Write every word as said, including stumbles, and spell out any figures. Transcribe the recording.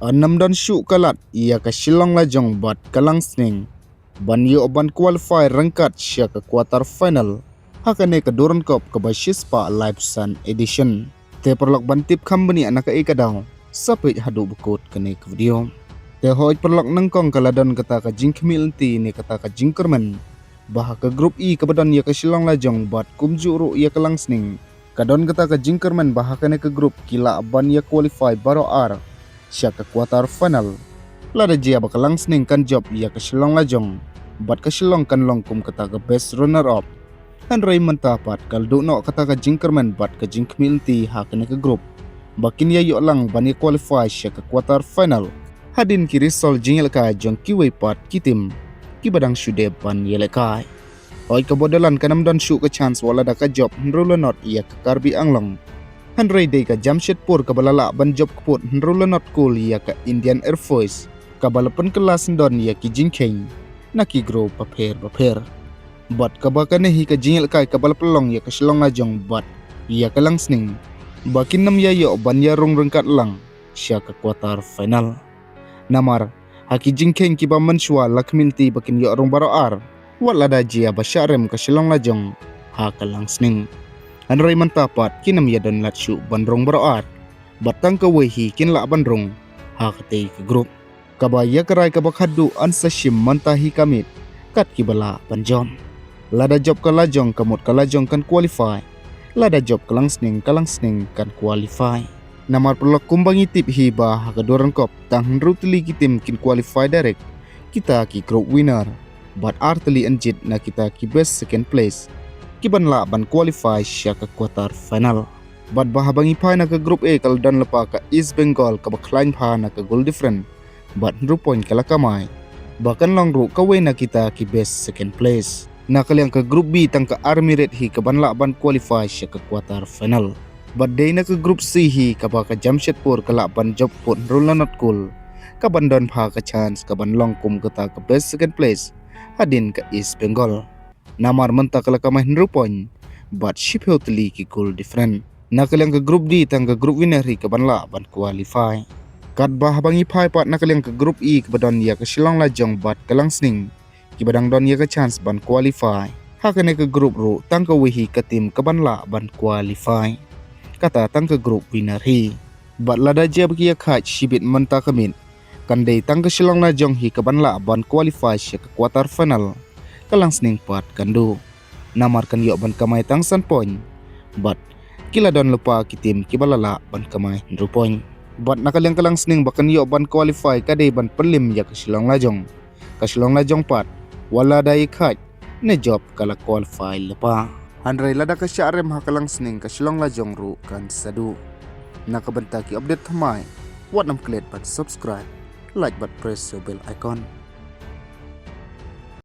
Ynnym don shuh ka lad ïa ka Shillong Lajong bad ka Langsning ban ïoh ban qualify ryngkat sha ka quarter final ha kane ka Durand Cup kaba shispah laiphew san edition. Te paralok, ban tip kham bniah na kaei ka daw, sa peit haduh ba kut kane ka video. Te hooid paralok, nyngkong ka la don kata ka jingkhmih lynti ne kata ka jingkyrmen ba ha ka group E kaba don ïa ka Shillong Lajong bad kumjuh ruh ïa ka Langsning, ka don kata ka jingkyrmen ba ha kane ka group ki lah ban ïa qualify baroh ar sha ka quarter final. Lada jia ba ka Langsning kan jop ïa ka Shillong Lajong bad ka Shillong kan long kum kata ka best runner up. Hynrei mynta pat ka la duh noh kata ka jingkyrmen bad ka jingkhmih lynti ha kane ka group ba kin ïa ïoh lang ban ïa qualify sha ka quarter final hadien ki result jingïalehkai jong kiwei pat ki team kiba dang shu dep ban ïalehkai. Hooid, ka Bodoland kan ym don shuh ka chance wat lada ka jop hynriew la not ïa ka Karbi Anglong. Hynrei dei ka Jamshedpur kaba la lah ban jop kput hynriew la not kul ïa ka Indian Air Force, kaba la pynkylla syndon ïa ki jingkheiñ na ki group bapher bapher. Bad kaba kane hi ka jingïalehkai kaba la pynlong ïa ka Shillong Lajong bad ïa ka Langsning ba kin ym ïa ïoh ban ïa rung ryngkat lang sha ka quarter final. Namar ha ki jingkheiñ kiba mynshuwa la khmih lynti ba kin ïoh rung baroh ar wat lada jia ba shah rem ka Shillong Lajong ha ka Langsning. Hynrei mynta pat kin ym ïa don lad shuh ban rung baroh ar, bad tang kawei hi kin lah ban rung ha katei ka group. Kaba ïa ka rai kaba khatduh yn sa shim mynta hi ka miet kat kiba lah ban jop. Lada jop ka Lajong, ka mut ka Lajong kan qualify. Lada jop ka Langsning, ka Langsning kan qualify. Namar paralok, kumba ngi tip hi ba ha ka Durand Cup tang hynriew tylli ki team kin qualify direct, kita ki group winner, bad ar tylli yn jied na kita ki best second place kiban lah ban qualify sha ka quarter final. Bad ba haba ngi phai na ka group A, ka la don lypa ka East Bengal kaba khlaiñ bha na ka goal different bad hynriew point ka la kamai, ba kan long ruh kawei na kita ki best second place. Na ka liang ka group B, tang ka Army Red hi kaban lah ban qualify sha ka quarter final. Bad dei na ka group C hi kaba ka Jamshedpur ka lah ban jop kput hynriew la not kul, kaban don bha ka chance kaban long kum kata ka best second place hadien ka East Bengal. Namar mynta ka la kamai hynriew point bad shiphew tylli ki goal different. Na ka liang ka group D, tang ka group winner hi kaban lah ban qualify. Katba haba ngi phai pat na ka liang ka group E kaba don ïa ka Shillong Lajong bad ka Langsning, kiba dang don ïa ka chance ban qualify. Ha kane ka group ruh tang kawei hi ka team kaban lah ban qualify. Kata tang ka group winner hi. Bad lada jia ba ki ïa khait shibit mynta ka miet, kan dei tang ka Shillong Lajong hi kaban lah ban qualify sha ka quarter final. Ka Langsning pat kan duh. Namar kan ïoh ban kamai tang san point. Bad ki la don lypa ki team kiba la lah ban kamai hynriew point. Bad na ka liang ka Langsning ba kan ïoh ban qualify ka dei ban pynlem ïa ka Shillong Lajong. Ka Shillong Lajong pat, wat lada ïa khait ne jop, ka la qualify lypa. Hynrei lada ka shah rem ha ka Langsning, ka Shillong Lajong ruh kan sa duh. Na ka bynta ki update thymmai, wat nym klet ban subscribe, like bad press the bell icon.